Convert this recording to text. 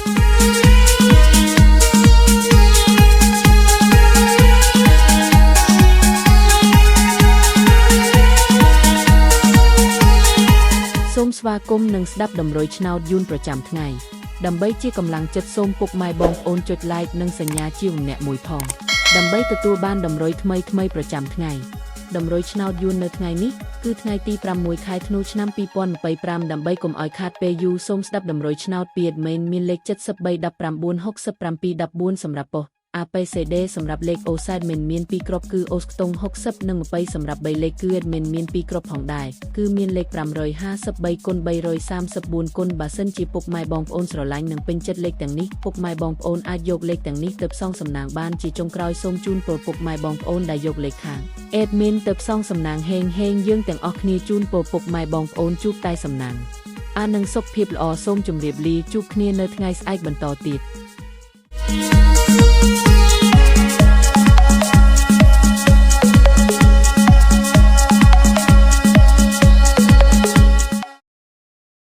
សូមស្វាគមន៍និងស្ដាប់តម្រុយឆ្នោតយួនប្រចាំថ្ងៃដើម្បីជាកម្លាំងចិត្តសូមពុកម៉ែបងប្អូនចុច Like និងសញ្ញាជាម្នាក់មួយផងដើម្បីទទួលបានតម្រុយថ្មីៗប្រចាំថ្ងៃតម្រុយឆ្នោតយួននៅថ្ងៃនេះគឺថ្ងៃទី6ខែធ្នូឆ្នាំ2025ដើម្បីកុំឲ្យខាតពេលយូរសូមស្ដាប់តម្រុយឆ្នោតពី admin មានលេខ73 19 67 14សម្រាប់ប៉ុស្តិ៍ APCD សម្រាប់លេខអូសែតមិនមាន2គ្រាប់គឺអូសខ្ទង់60និង20សម្រាប់3លេខគឺ admin មាន2គ្រាប់ផងដែរគឺមានលេខ553គុណ334គុណបើសិនជាពុកម៉ែបងប្អូនស្រឡាញ់និងពេញចិត្តលេខទាំងនេះពុកម៉ែបងប្អូនអាចយកលេខទាំងនេះទៅផ្សងសំណាងបានជាចុងក្រោយសូមជូនពរពុកម៉ែបងប្អូនដែលយកលេខខាង admin ទៅផ្សងសំណាងហេងហេងយើងទាំងអស់គ្នាជូនពរពុកម៉ែបងប្អូនជួបតែសំណាងអានឹងសុខភាពល្អសូមជម្រាបលាជួបគ្នានៅថ្ងៃស្អែកបន្តទៀត។